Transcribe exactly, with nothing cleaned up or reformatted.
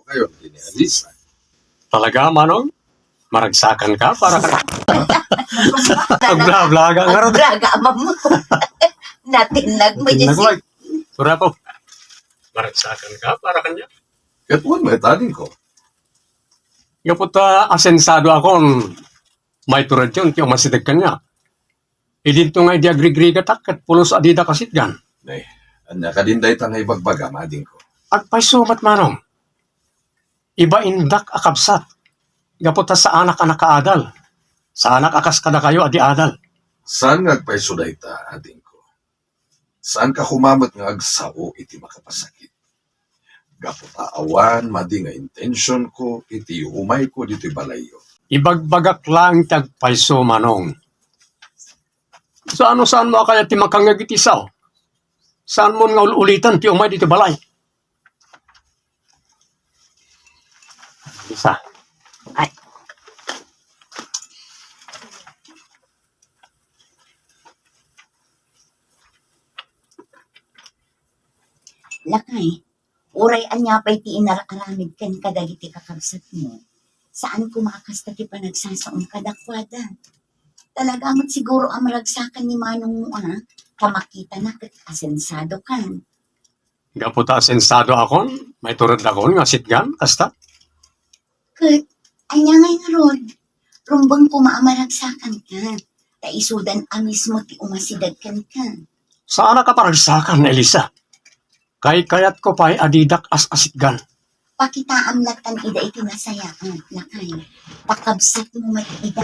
Ayon, dini, Alisa. Talaga, Manong? Maragsakan ka para ka. Agblaga nga ron. Agblaga, Mamo. Natinag mo, Natinag Jesse. Mo. Tura po. Maragsakan ka para kanya. Ket wen met, adingko. Gapu ta asensado akon maiturod yon ti umasideg kaniak. Idinto nga idi agrigrigatak ket pulos a dida kasitgan. Nay, ania kadin dayta nga ibagbagam, adingko? Agpayso met, Manong. Ibaindak a kabsat, gapu ta saanak a nakaadal. Saanak a kas kadakayo a di adal. Saan nga agpayso dayta, adingko? Saanka koma met nga agsao iti makapasakit. Gapu ta awan madi nga intensionko iti umayko ditoy balayyo. Ibagbagak laeng ti agpayso, Manong. Saan-saan mo a kayat ti makangngeg iti sao? Saan mo nga ul-ulitan ti umay ditoy balay? Isa. Ay. Lakay, uray ania pay ti inar-aramid ken kadagiti kakabsatmo, saan koma a kasta ti panagsasaom kadakuada. Talaga met siguro a maragsakan ni manongmo a, ta makitana ket asensado kan. Gapu ta asensado akon, maiturod akon nga sitgan, kasta? Ket, ania ngay ngarud? Rumbeng koma a maragsakan ka, ta isudan a mismo ti umasideg kenka. Saanak a paragsakan, Elisa. Kaykayatko pay a didak as-asitgan. Pakitaam lattan ida iti nasayaat, lakay. Pakabsatmo met ida.